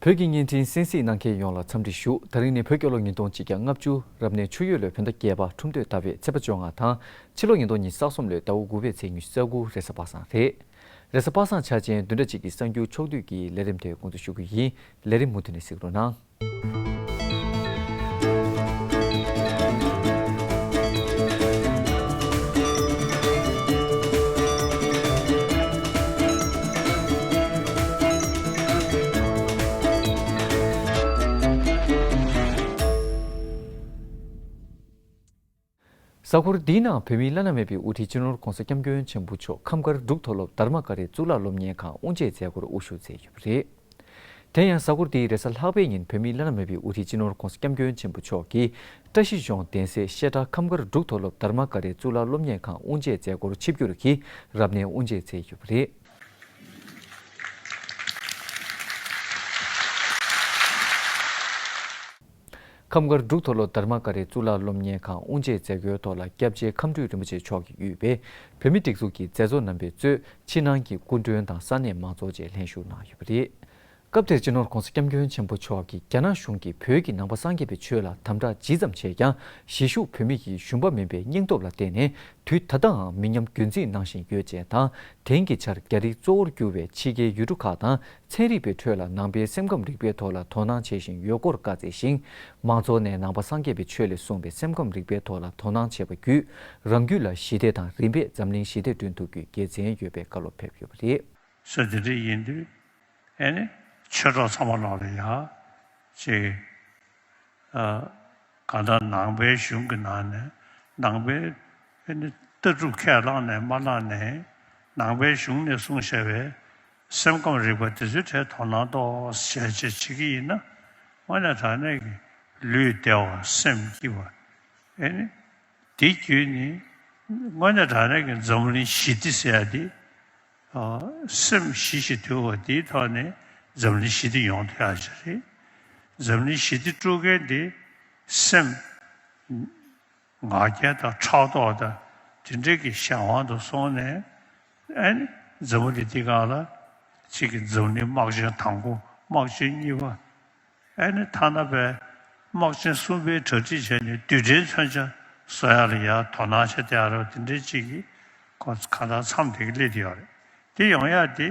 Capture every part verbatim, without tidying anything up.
བོད་ཀྱི་བརྙན་འཕྲིན་གསན་གཟིགས་གནང་མཁན་ཡོངས་ལ་འཚམས་འདྲི་ཞུ། ད་རིང་ནི་བོད་རྒྱལ་ལོ་ཉིས་སྟོང་ཆིག་བརྒྱ་ལྔ་བཅུ་རབ་གནས་ཆུ་ཡོས་ལོའི་བོད་ཟླ་བརྒྱད་པ་ཁྲུམས་སྟོད་ཟླ་བའི་ཚེས་པ་བཅོ་ལྔ་དང་ཕྱི་ལོ་ཉིས་སྟོང་ཉི་ཤུ་རྩ་གསུམ་ལོའི་ཟླ་བ་དགུ་པའི་ཚེས་ཉི་ཤུ་རྩ་དགུ་རེས་གཟའ་པ་སངས་རེད། རེས་གཟའ་པ་སངས་འཆར་ཅན་བདུན་ཕྲག་གཅིག་གི་གསར་འགྱུར་ཕྱོགས་བསྡུས་ཀྱི་ལས་རིམ་དེ་འགོ་འཛུགས་ཞུ་གི་ཡིན། ལས་རིམ་མུ་མཐུད་ནས་གཟིགས་རོགས་གནང་། གཟའ་འཁོར་འདིའི་ནང་བོད་མིའི་བླ་ན་མེད་པའི་དབུ་ཁྲིད་སྤྱི་ནོར་༧གོང་ས་༧སྐྱབས་མགོན་ཆེན་པོ་མཆོག་ཁམས་དཀར་འབྲུག་མཐོ་སློབ་དྷརྨ་ཀ་རའི་གཙུག་ལག་སློབ་གཉེར་ཁང་དབུ་འབྱེད་མཛད་སྒོར་དབུ་བཞུགས་མཛད་ཡོད་པ་རེད། དེ་ཡང་གཟའ་འཁོར་འདིའི་རེས་གཟའ་ལྷག་པའི་ཉིན་བོད་མིའི་བླ་ན་མེད་པའི་དབུ་ཁྲིད་སྤྱི་ནོར་༧གོང་ས་༧སྐྱབས་མགོན་ཆེན་པོ་མཆོག་གིས་བཀྲ་ཤིས་ལྗོངས་གདན་སའི་བཤད་གྲྭ་ཁམས་དཀར་འབྲུག་མཐོ་སློབ་དྷརྨ་ཀ་རའི་གཙུག་ལག་སློབ་གཉེར་ཁང་དབུ་འབྱེད་མཛད་སྒོར་ཆིབས་བསྒྱུར་གྱིས་རབ་གནས་དབུ་འབྱེད་མཛད་ཡོད་པ་རེད། ཁམས་དཀར་འབྲུག་མཐོ་སློབ་དྷརྨ་ཀ་རའི་གཙུག་ལག་སློབ་གཉེར་ཁང་དབུ་འབྱེད་མཛད་སྒོའི་ཐོག་ལ་སྐྱབས་རྗེ་ཁམས་སྤྲུལ་རིན་པོ་ཆེ་མཆོག་གིས་དབུས་པའི་བོད་མིའི་སྒྲིག་འཛུགས་ཀྱི་མཛད་གཙོ་རྣམ་པས་གཙོས་ཕྱི་ནང་གི་སྐུ་མགྲོན་དང་ས་གནས་མང་ཚོགས་བཅས་ལྷན་ཞུགས་གནང་ཡོད་པ་རེད། སྐབས་དེར་སྤྱི་ནོར་༧གོང་ས་༧སྐྱབས་མགོན་ཆེན་པོ་མཆོག་གིས་རྒྱ་ནག་གཞུང་གིས་བོད་ཀྱི་ནང་པ་སངས་རྒྱས་པའི་ཆོས་ལ་དམ་དྲག་ཇི་ཙམ་བྱས་ཀྱང་གཞིས་བཞུགས་བོད་མི་ཡི་ཞུམ་པ་མིན་པའི་སྙིང་སྟོབས་ལ་བརྟེན་ནས་དུས་ད་ལྟའང་མི་ཉམས་རྒྱུན་འཛིན་གནང་བཞིན་ཡོད་ཅེས་དང་། དེང་གི་ཆར་རྒྱ་རིགས་གཙོ་བོར་གྱུར་བའི་ཕྱི་རྒྱལ་ཡུལ་གྲུ་ཁག་དང་ཚན་རིག་པའི་ཁྲོད་ལ་ནང་པའི་སེམས་ཁམས་རིག་པའི་ཐོག་ལ་དོ་སྣང་བྱེད་བཞིན་ཡོད་སྐོར་བཀའ་སྩལ་ཞིང་། མང་ཚོགས་ནས་ནང་པ་སངས་རྒྱས་པའི་ཆོས་ལས་གསུངས་པའི་སེམས་ཁམས་རིག་པའི་ཐོག་ལ་དོ་སྣང་བྱེད་པ་བརྒྱུད་རང་རྒྱུད་ལ་ཞི་བདེ་དང་རིམ་པས་འཛམ་གླིང་ཞི་བདེ་བསྐྲུན་ཐུབ་རྒྱུའི་དགེ་མཚན་ཡོད་པའི་བཀའ་སློབ་ཕེབས་ཡོད་པ་རེད། ས་དེ་འདྲ་ཡིན་དུས་ཨེ་ནི་ཆོས་གྲོགས་ཚང་མ་ལ་ལ་ཡ་ཅིག་གང་ལྟར་ནང་པའི་གཞུང་གི་ནང་ནས་ནང་པའི་ཨེ་ནི་ལྟ་གྲུབ་ཁས་བླངས་ནས་མ་བླངས་ནས་ནང་པའི་གཞུང་ནས་གསུངས་བཞག་པའི་སེམས་ཁམས་རིག་པ་དེ་ཚོའི་གྲས་དོ་སྣང་ཏོག་ཙམ་བྱས་བྱས་བྱེད་ཀྱི་ཡིན་ན་དངོས་གནས་དྲང་གནས་ཀྱི་ལུས་བདེ་བ་སེམས་སྐྱིད་པ་ཨེ་ནི་དེ་བརྒྱུད་ནས་དངོས་གནས་དྲང་གནས་ཀྱི་འཛམ་གླིང་ཞི་བདེ་ཟེར་ཡ་དེ། སེམས་ཞི་ཞིང་དུལ་བ་དེའི་ཐོག་ནས་འཛམ་གླིང་ཞི་བདེ་ཡོང་ཐུབ་ཡག་ཅིག་རེད། འཛམ་གླིང་ཞི་བདེ་དཀྲུག་མཁན་དེ་སེམས་ང་རྒྱལ་དང་ཕྲག་དོག་དང་དེ་འདྲའི་གི་གཞན་དབང་དུ་སོང་ནས་ཨ་ནི་འཛམ་བུ་གླིང་འདི་སྒང་ལ་གཅིག་གི་འཛམ་གླིང་དམག་ཆེན་དང་པོ་དམག་ཆེན་གཉིས་པ། ཨ་ནི་ཐ་ན་པའི་དམག་ཆེན་གསུམ་པའི་གྲ་སྒྲིག་བྱས་ནས་རྡུལ་ཕྲན་མཚོན་ཆ་བཟོ་ཡག་ལ་ཡར་དོ་སྣང་བྱེད་བསྡད་ཡག་རེད་བ། དེ་འདྲའི་གཅིག་གིས་ཁོ་གང་ལྟར་མཚམས་དེ་གི་སླེབས་བསྡད་ཡོད་རེད། དེ་ཡོང་ཡག་དེ་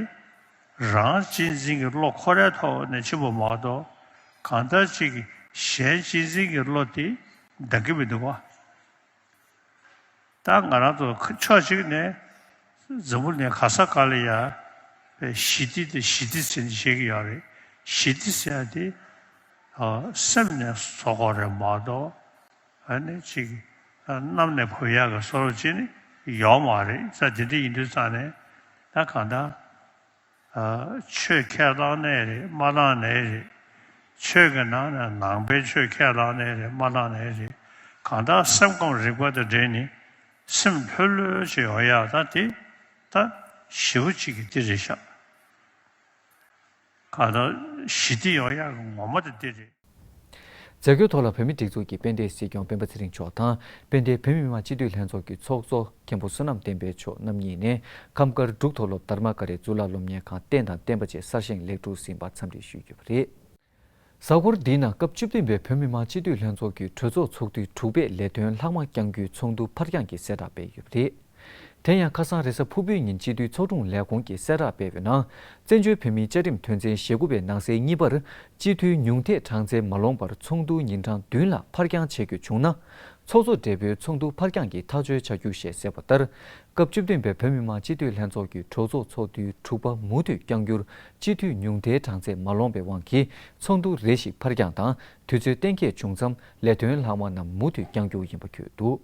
རང་གཅེས་འཛིན་གྱི་བློ་ཁོ་རའི་ཐོག་ནས་ཕྱིན་པ་མ་གཏོགས་གང་ལྟར་གཅིག་གིས་གཞན་གཅེས་འཛིན་གྱི་བློ་དེ་འདང་གི་མི་འདུག་བ། ད་ང་རང་ཚོ་ཕྱོགས་གཅིག་ནས་འཛམ་བུ་གླིང་ག་ས་ག་ལ་ཡ་ཞི་བདེ་དེ་ཞི་བདེ་ཟེར་ནས་བཤད་ཀྱི་ཡོད་རེད། ཞི་བདེ་ཟེར་ཡ་དེ་སེམས་ནས་བཟོ་དགོས་རེད་མ་གཏོགས་ཨ་ནི་ཅིག་གནམ་ནས་བབས་ཡག་གི་བཟོ་འདྲ་ཅིག་ནི་ཡོད་མ་རེད། ས་དེ་འདྲ་ཡིན་དུས་ཙང་ནས་ད་གང་ལྟར། ཆོས་ཁས་བླངས་ནའི་རེད་མ་བླངས་ནའི་རེད། ཆོས་ཀྱི་ནང་ནས་ནང་པའི་ཆོས་ཁས་བླངས་ནའི་རེད་མ་བླངས་ནའི་རེད། གང་ལྟར་སེམས་ཁམས་རིག་པ་དང་འབྲེལ་ནས་སེམས་ལྷོད་ལྷོད་བྱེད་ཡོང་ཡག་ད་དེ་ད་ཞེ་པོ་ཅིག་གི་དེ་རེད་ཤག་གང་ལྟར་ཞི་བདེ་ཡོང་ཡག་གི་ངོ་མ་དེ་དེ་རེད། མཛད་སྒོའི་ཐོག་ལ་བོད་མིའི་སྒྲིག་འཛུགས་ཀྱི་དཔལ་ལྡན་སྲིད་སྐྱོང་སྤེན་པ་ཚེ་རིང་མཆོག་དང་དཔལ་ལྡན་བོད་མི་མང་སྤྱི་འཐུས་ལྷན་ཚོགས་ཀྱི་ཚོགས་གཙོ་མཁན་པོ་བསོད་ནམས་བསྟན་འཕེལ་མཆོག་རྣམ་གཉིས་ནས་ཁམས་དཀར་འབྲུག་མཐོ་སློབ་དྷརྨ་ཀ་རའི་གཙུག་ལག་སློབ་གཉེར་ཁང་རྟེན་དང་བརྟེན་པ་བཅས་གསར་བཞེངས་ལེགས་གྲུབ་ཟིན་པར་འཚམས་འདྲི་ཞུས་ཡོད་པ་རེད། གཟའ་འཁོར་འདིའི་ནང་སྐབས་བཅུ་བདུན་པའི་བོད་མི་མང་སྤྱི་འཐུས་ལྷན་ཚོགས་ཀྱི་གྲོས་ཚོགས་ཚོགས་དུས་དྲུག་པའི་ལས་དོན་ལྷག་མ་བསྐྱང་རྒྱུའི་ཚོགས་འདུ་ཕར་འགྱངས་ཀྱི་གསལ་བསྒྲགས་སྤེལ་ཡོད་པ་རེད། དེ་ཡང་ཁ་སང་རེས་གཟའ་ཕུར་བུའི་ཉིན་སྤྱི་འཐུས་ཚོགས་དྲུང་ལས་ཁུངས་ཀྱིས་གསལ་བསྒྲགས་སྤེལ་བའི་ནང་། བཙན་བྱོལ་བོད་མིའི་བཅའ་ཁྲིམས་དོན་ཚན་ཞེ་དགུ་པའི་ནང་གསེས་གཉིས་པར། སྤྱི་འཐུས་ཉུང་མཐའི་གྲངས་ཚད་མ་ལོངས་པར་ཚོགས་འདུ་ཉིན་གྲངས་བདུན་ལ་ཕར་འགྱངས་བྱེད་དགོས་བྱུང་ན། ཚོགས་གཙོ་སྦྲེལ་པོའི་ཚོགས་འདུ་ཕར་འགྱངས་ཀྱི་ཐག་གཅོད་བྱ་རྒྱུ་ཞེས་གསལ་བ་ལྟར། སྐབས་བཅུ་བདུན་པའི་བོད་མི་མང་སྤྱི་འཐུས་ལྷན་ཚོགས་ཀྱི་གྲོས་ཚོགས་ཚོགས་དུས་དྲུག་པ་མུ་མཐུད་བསྐྱང་རྒྱུར། སྤྱི་འཐུས་ཉུང་མཐའི་གྲངས་ཚད་མ་ལོངས་པའི་དབང་གིས་ཚོགས་འདུ་རེ་ཞིག་ཕར་འགྱངས་དང་དུས་ཚོད་གཏན་འཁེལ་བྱུང་མཚམས་ལས་དོན་ལྷག་མ་རྣམས་མུ་མཐུད་བསྐྱང་རྒྱུ་ཡིན་པ་བཀོད་འདུག་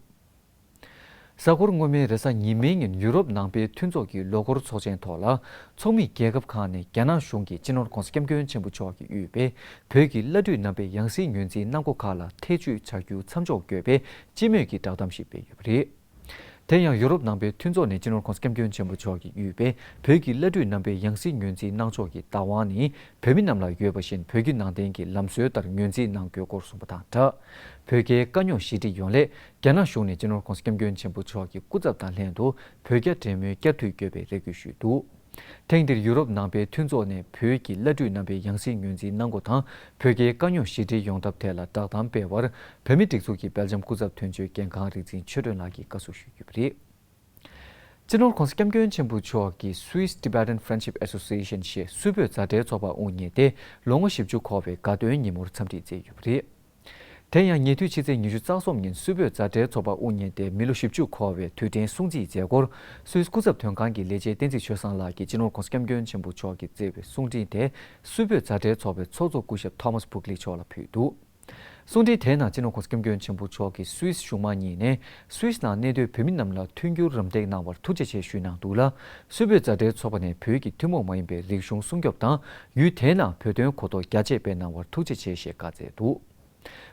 གཟའ་འཁོར་སྔོན་མའི་རེས་གཟའ་ཉི་མའི་ཉིན་ཡུ་རོབ་ནང་པའི་མཐུན་ཚོགས་ཀྱི་ལོ་འཁོར་ཚོགས་ཆེན་ཐོག་ལ། ཚོགས་མི་རྒྱལ་ཁབ་ཁག་ནས་རྒྱ་ནག་གཞུང་གིས་སྤྱི་ནོར་༧གོང་ས་༧སྐྱབས་མགོན་ཆེན་པོ་མཆོག་གིས་དབུས་པའི་བོད་ཀྱི་བླ་སྤྲུལ་རྣམ་པའི་ཡང་སྲིད་ངོས་འཛིན་གནང་སྒོ་ཁག་ལ་ཐེ་བྱུས་བྱ་རྒྱུ་མཚམས་འཇོག་དགོས་པའི་སྤྱི་མོས་ཀྱི་བསྒྲགས་གཏམ་ཞིག་སྤེལ་ཡོད་པ་རེད། དེ་ཡང་ཡུ་རོབ་ནང་པའི་མཐུན་ཚོགས་ནས་སྤྱི་ནོར་༧གོང་ས་༧སྐྱབས་མགོན་ཆེན་པོ་མཆོག་གིས་དབུས་པའི་བོད་ཀྱི་བླ་སྤྲུལ་རྣམ་པའི་ཡང་སྲིད་ངོས་འཛིན་གནང་ཕྱོགས་ཀྱི་བདག་དབང་ནི། བོད་མི་རྣམས་ལ་ཡོད་པ་བཞིན་བོད་བརྒྱུད་ནང་བསྟན་གྱི་ལམ་སྲོལ་ལྟར་ངོས་འཛིན་གནང་དགོས་སྐོར་གསུངས་པ་དང་སྦྲགས། བོད་རྒྱའི་དཀའ་རྙོག་ཞི་འགྲིག་ཡོང་སླད་རྒྱ་ནག་གཞུང་ནས་སྤྱི་ནོར་༧གོང་ས་༧སྐྱབས་མགོན་ཆེན་པོ་མཆོག་གི་སྐུ་ཚབ་དང་ལྷན་དུ་བོད་རྒྱ་འབྲེལ་མོལ་བསྐྱར་མཐུད་དགོས་པའི་རེ་སྐུལ་ཞུས་འདུག་ཐེངས་འདིར་ཡུ་རོབ་ནང་པའི་མཐུན་ཚོགས་ནས་བོད་ཀྱི་བླ་སྤྲུལ་རྣམ་པའི་ཡང་སྲིད་ངོས་འཛིན་གནང་སྒོ་དང་། བོད་རྒྱའི་དཀའ་རྙོག་ཞི་འགྲིག་ཡོང་ཐབས་ཐད་ལ་བསྒྲགས་གཏམ་སྤེལ་བར། བོད་མིའི་སྒྲིག་འཛུགས་ཀྱི་སྦེལ་ཇམ་སྐུ་ཚབ་དོན་གཅོད་འགན་འཁང་རིག་འཛིན་ཆོས་སྒྲོན་ལགས་ཀྱིས་བཀའ་གསུང་ཞུས་ཡོད་པ་རེད། སྤྱི་ནོར་༧གོང་ས་༧སྐྱབས་མགོན་ཆེན་པོ་མཆོག་གིས་Swiss Tibetan Friendship Association ཞེས་སུད་བོད་མཛའ་འབྲེལ་ཚོགས་པ་དབུ་བརྙེས་ཏེ་ལོ་ངོ་བཞི་བཅུ་འཁོར་བའི་དགའ་སྟོན་ཉིན་མོར་འཚམས་འདྲི་མཛད་ཡོད་པ་རེད། དེ་ཡང་ཉེ་དུས་ཕྱི་ཚེས་ཉི་ཤུ་རྩ་གསུམ་ཉིན་སུད་བོད་མཛའ་འབྲེལ་ཚོགས་པ་དབུ་བརྙེས་ཏེ་མི་ལོ་བཞི་བཅུ་འཁོར་བའི་དུས་དྲན་སྲུང་བརྩིའི་མཛད་སྒོར། སུད་སི་སྐུ་ཚབ་དོན་ཁང་གི་ལས་བྱེད་བསྟན་འཛིན་ཆོས་བཟང་ལགས་ཀྱིས་སྤྱི་ནོར་༧གོང་ས་༧སྐྱབས་མགོན་ཆེན་པོ་མཆོག་གིས་བསྩལ་བའི་གསུང་འཕྲིན་དེ། སུད་བོད་མཛའ་འབྲེལ་ཚོགས་པའི་ཚོགས་གཙོ་སྐུ་ཞབས་ཐོ་མཱས་བུག་ལི་མཆོག་ལ་ཕུལ་འདུག། གསུང་འཕྲིན་དེའི་ནང་སྤྱི་ནོར་༧གོང་ས་༧སྐྱབས་མགོན་ཆེན་པོ་མཆོག་གིས་སུད་སི་གཞུང་མང་གཉིས་ནས་སུད་སི་ནང་གནས་སྡོད་བོད་མི་རྣམས་ལ་མཐུན་འགྱུར་རམ་འདེགས་གནང་བར་ཐུགས་རྗེ་ཆེ་ཞུས་གནང་འདུག་ལ། སུད་བོད་མཛའ་འབྲེལ་ཚོགས་པ་ནས་བོད་ཀྱི་ཐུན་མོང་མ་ཡིན་པའི་རིག་གཞུང་སྲུང་སྐྱོབ་དང་། ཡུལ་དེའི་ནང་བོད་དོན་གོ་རྟོགས་རྒྱ་ཆེ་སྤེལ་གནང་བར་ཐུགས་རྗེ་ཆེ་ཞེས་བཀའ་སྩལ་འདུག།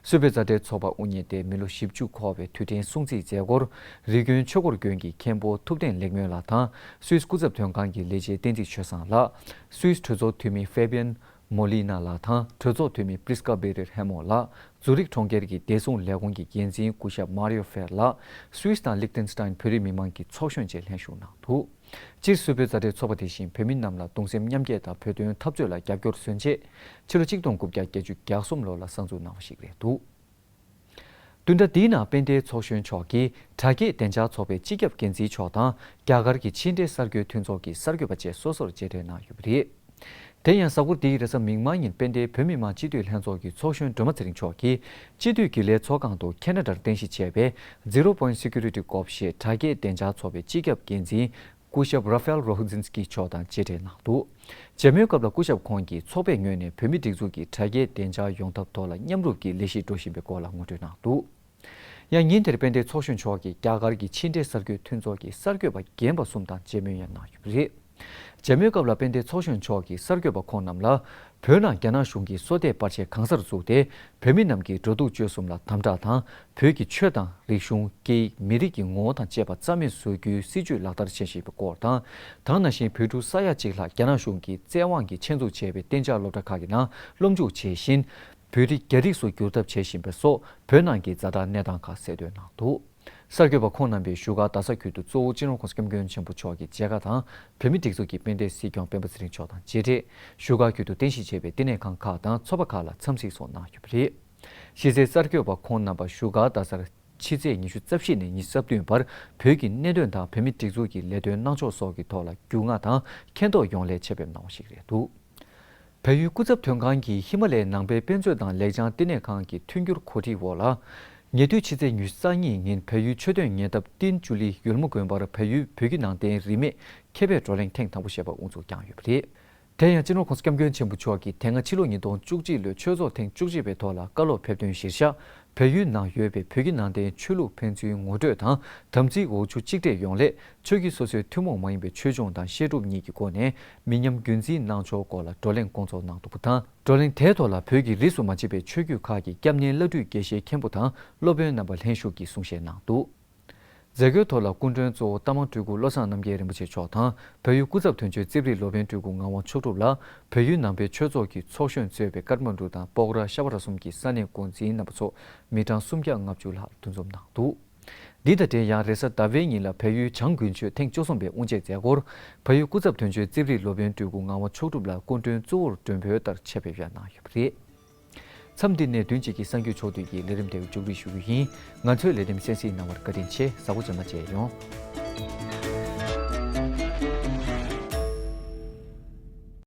སུད་བོད་མཛའ་འབྲེལ་ཚོགས་པ་དབུ་བརྙེས་ཏེ་མི་ལོ་བཞི་བཅུ་འཁོར་བའི་དུས་དྲན་སྲུང་བརྩིའི་མཛད་སྒོར། རི་དགོན་ཆོས་འཁོར་དགོན་གྱི་མཁན་པོ་ཐུབ་བསྟན་ལེགས་སྨོན་ལགས་དང་། སུད་སི་སྐུ་ཚབ་དོན་ཁང་གི་ལས་བྱེད་བསྟན་འཛིན་ཆོས་བཟང་ལགས། སུད་སི་གྲོས་ཚོགས་འཐུས་མི་ཧྥེ་བི་ཡན་མོ་ལི་ན་ལགས་དང་། གྲོས་ཚོགས་འཐུས་མི་པྲིས་ཀ་བེ་རེར་ཧེ་མོ་ལགས། ཛུ་རིག་གྲོང་ཁྱེར་གྱི་བདེ་སྲུང་ལས་ཁུངས་ཀྱི་འགན་འཛིན་སྐུ་ཞབས་མཱ་རིའོ་ཧྥེར་ལགས། སུད་སི་དང་ལིག་ཏེན་སི་ཏན་བོད་རིགས་མི་མང་གི་ཚོགས་གཞོན་བཅས་ལྷན་ཞུགས་གནང་འདུག། སྤྱིར་སུད་བོད་མཛའ་འབྲེལ་ཚོགས་པ་དེ་བཞིན་བོད་མི་རྣམས་ལ་གདུང་སེམས་མཉམ་སྐྱེད་དང་བོད་དོན་འཐབ་རྩོད་ལ་རྒྱབ་སྐྱོར་མཛོད་ཆེད་ཕྱི་ལོ་ཆིག་སྟོང་དགུ་བརྒྱ་བརྒྱད་ཅུ་གྱ་གསུམ་ལོ་ལ་གསར་འཛུགས་གནང་བ་ཞིག་རེད་འདུག། བདུན་ཕྲག་འདིའི་ནང་དཔལ་ལྡན་ཚོགས་གཞོན་མཆོག་གིས་དྲ་རྒྱའི་བདེ་འཇགས་ཚོགས་པའི་སྤྱི་ཁྱབ་འགན་འཛིན་མཆོག་དང་རྒྱ་གར་གྱི་ཕྱི་འབྲེལ་གསར་འགོད་མཐུན་ཚོགས་ཀྱི་གསར་འགོད་པ་བཅས་སོ་སོར་མཇལ་འཕྲད་གནང་ཡོད་པ་རེད། དེ་ཡང་གཟའ་འཁོར་འདིའི་རེས་གཟའ་མིག་དམར་ཉིན་དཔལ་ལྡན་བོད་མི་མང་སྤྱི་འཐུས་ལྷན་ཚོགས་ཀྱི་ཚོགས་གཞོན་སྒྲོལ་མ་ཚེ་རིང་མཆོག་གིས་སྤྱི་འཐུས་ཀྱི་ལས་ཚོགས་ཁང་དུ་ཁེ་ན་ཌར་རྟེན་གཞི་བྱས་པའི་Zero Point Security Corp ཞེས་དྲ་རྒྱའི་བདེ་འཇགས་ཚོགས་པའི་སྤྱི་ཁྱབ་འགན་འཛིན་སྐུ་ཞབས་Rafael Rogozinski མཆོག་དང་མཇལ་འཕྲད་གནང་འདུག། མཇལ་མོལ་སྐབས་ལ་སྐུ་ཞབས་ཁོང་གིས་ཚོགས་པའི་ངོས་ནས་བོད་མིའི་སྒྲིག་འཛུགས་ཀྱི་དྲ་རྒྱའི་བདེ་འཇགས་ཡོང་ཐབས་ཐོག་ལ་མཉམ་རུབ་ཀྱིས་ལས་གཞི་འགྲོ་བཞིན་པའི་སྐོར་ལ་ངོ་སྤྲོད་གནང་འདུག། ཡང་ཉིན་དེར་དཔལ་ལྡན་ཚོགས་གཞོན་མཆོག་གིས་རྒྱ་གར་གྱི་ཕྱི་འབྲེལ་གསར་འགོད་མཐུན་ཚོགས་ཀྱི་གསར་འགོད་པ་རྒན་པ་གསུམ་དང་མཇལ་མོལ་ཡང་གནང་ཡོད་པ་རེད། མཇལ་མོལ་སྐབས་ལ་དཔལ་ལྡན་ཚོགས་གཞོན་མཆོག་གིས་གསར་འགོད་པ་ཁོང་རྣམས་ལ། བོད་ནང་རྒྱ་ནག་གཞུང་གིས་སོ་ལྟའི་པར་ཆས་གང་སར་བཙུགས་ཏེ། བོད་མི་རྣམས་ཀྱི་འགྲོ་འདུག་སྤྱོད་གསུམ་ལ་དམ་དྲག་དང་། བོད་ཀྱི་ཆོས་དང་རིག་གཞུང་། སྐད་ཡིག། མི་རིགས་ཀྱི་ངོ་བོ་དང་བཅས་པ་རྩ་མེད་བཟོ་རྒྱུའི་སྲིད་བྱུས་ལག་བསྟར་བྱེད་བཞིན་པའི་སྐོར་དང་། ད་ག་ནང་བཞིན་བོད་ཕྲུག་ས་ཡ་གཅིག་ལྷག་རྒྱ་ནག་གཞུང་གིས་བཙན་དབང་གིས་ཆེད་འཛུགས་བྱས་པའི་གཏན་འཇགས་སློབ་གྲྭ་ཁག་གི་ནང་སློབ་འཇུག་བྱེད་བཞིན། བོད་རིགས་རྒྱ་རིགས་སུ་བསྒྱུར་ཐབས་བྱེད་བཞིན་པ་སོགས་བོད་ནང་གི་ཛ་དྲག་གནས་སྟངས་ཁག་གསལ་སྟོན་གནང་འདུག། གསར་འགོད་པ་ཁོང་རྣམ་པས་བཞུགས་སྒར་རྡ་ས་ཁུལ་དུ་གཙོ་བོ་སྤྱི་ནོར་༧གོང་ས་༧སྐྱབས་མགོན་ཆེན་པོ་མཆོག་གི་མཇལ་ཁ་དང་། བོད་མིའི་སྒྲིག་འཛུགས་ཀྱི་དཔལ་ལྡན་སྲིད་སྐྱོང་སྤེན་པ་ཚེ་རིང་མཆོག་དང་མཇལ་འཕྲད། བཞུགས་སྒར་ཁུལ་དུ་རྟེན་གཞི་བྱས་པའི་བསྟི་གནས་ཁང་ཁག་དང་ཚོགས་པ་ཁག་ལ་འཚམས་གཟིགས་སོགས་གནང་ཡོད་པ་རེད། གཞི་རྩའི་གསར་འགོད་པ་ཁོང་རྣམ་པ་བཞུགས་སྒར་རྡ་སར་ཕྱི་ཚེས་ཉི་ཤུ་རྩ་བཞི་ནས་ཉི་ཤུ་རྩ་བདུན་བར་བོད་ཀྱི་གནད་དོན་དང་བོད་མིའི་སྒྲིག་འཛུགས་ཀྱི་ལས་དོན་གནང་ཕྱོགས་སོགས་ཀྱི་ཐོག་ལ་རྒྱུས་མངའ་དང་མཁྱེན་རྟོགས་ཡོང་སླད་ཆེད་ཕེབས་གནང་བ་ཞིག་རེད་འདུག། བལ་ཡུལ་སྐུ་ཚབ་དོན་ཁང་གིས་ཧི་མ་ལ་ཡའི་ནང་པའི་དཔེ་མཛོད་དང་ལེགས་བྱང་བསྟི་གནས་ཁང་གི་མཐུན་འགྱུར་གོ་སྒྲིག་འོག་ལ། ཉེ་དུས་ཕྱི་ཚེས་ཉི་ཤུ་རྩ་གཉིས་ཉིན་བལ་ཡུལ་ཆོས་དོན་ཉེ་འདབས་ཏིན་ཅུ་ལི་ཡུལ་མོ་དགོན་པར་བལ་ཡུལ་བོད་བརྒྱུད་ནང་བསྟན་རིས་མེད་མཁས་པའི་བགྲོ་གླེང་ཐེངས་དང་པོ་ཞེས་པ་དབུ་འཛུགས་བསྐྱངས་ཡོད་པ་རེད། དེ་ཡང་སྤྱི་ནོར་༧གོང་ས་༧སྐྱབས་མགོན་ཆེན་པོ་མཆོག་གིས་དེ་སྔ་ཕྱི་ལོ་ཉིས་སྟོང་བཅུ་གཅིག་ལོའི་ཆོས་ཚོགས་ཐེངས་བཅུ་གཅིག་པའི་ཐོག་ལ་བཀའ་སློབ་ཕེབས་དོན་གཞིར་བཞག། བལ་ཡུལ་ནང་ཡོད་པའི་བོད་བརྒྱུད་ནང་བསྟན་ཆོས་ལུགས་ཕན་ཚུན་ངོ་སྤྲོད་དང་དམ་ཚིག་འོག་ཆུ་གཅིག་སྒྲིལ་ཡོང་སླད། ཆོས་བརྒྱུད་སོ་སོའི་ཐུན་མོང་མ་ཡིན་པའི་ཆོས་འབྱུང་དང་བཤད་སྒྲུབ་གཉིས་ཀྱི་སྒོ་ནས་མི་ཉམས་རྒྱུན་འཛིན་གནང་ཕྱོགས་སྐོར་ལ་བགྲོ་གླེང་བསྐོང་ཚོགས་གནང་འདུག་པ་དང་། བགྲོ་གླེང་དེའི་ཐོག་ལ་བོད་ཀྱི་རིས་སུ་མ་ཆད་པའི་ཆོས་བརྒྱུད་ཁག་གི་སྐྱབས་གནས་བླ་སྤྲུལ་དགེ་བཤེས་མཁན་པོ་དང་སློབ་དཔོན་རྣམ་པ་ལྷན་ཞུགས་ཀྱིས་གསུང་བཤད་གནང་འདུག། མཛད་སྒོའི་ཐོག་ལ་སྐུ་མགྲོན་གཙོ་བོ་རྟ་མང་སྤྲུལ་སྐུ་བློ་བཟང་རྣམ་རྒྱལ་རིན་པོ་ཆེ་མཆོག་དང་། བལ་ཡུལ་སྐུ་ཚབ་དོན་གཅོད་རྩིབ་རིགས་སློབ་དཔོན་སྤྲུལ་སྐུ་ངག་དབང་མཆོག་གྲུབ་ལ། བལ་ཡུལ་ནང་པའི་ཆོས་ཚོགས་ཀྱི་ཚོགས་གཞོན་གཙོས་པའི་ཀཏ་མན་ཌུ་དང་སྤོག་ར་ཤ་བ་ར་གསུམ་གྱི་ས་གནས་འགོ་འཛིན་རྣམ་པ་སོགས་མི་གྲངས་སུམ་བརྒྱ་ལྔ་བཅུ་ལྷག་འདུ་འཛོམས་གནང་འདུག། འདི་དང་འབྲེལ་ཡང་རེས་གཟའ་ཟླ་བའི་ཉིན་ལ་བལ་ཡུལ་བྱང་དགུན་ཆོས་ཐེངས་བཅུ་གསུམ་པའི་དབུ་འབྱེད་མཛད་སྒོར། བལ་ཡུལ་སྐུ་ཚབ་དོན་གཅོད་རྩིབ་རིགས་སློབ་དཔོན་སྤྲུལ་སྐུ་ངག་དབང་མཆོག་གྲུབ་ལགས་སྐུ་མགྲོན་གཙོ་བོར་མགྲོན་འབོད་ལྟར་ཆེད་ཕེབས་གནང་ཡོད་པ་རེད། མཚམས་འདི་ནས་བདུན་གཅིག་གི་གསར་འགྱུར་ཕྱོགས་བསྡུས་ཀྱི་ལས་རིམ་དེ་མཇུག་སྒྲིལ་ཞུ་རྒྱུ་ཡིན། ང་ཚོའི་ལས་རིམ་གསན་གཟིགས་གནང་བར་བཀའ་དྲིན་ཆེ། གཟའ་འཁོར་རྗེས་མ་མཇལ་ཡོང་།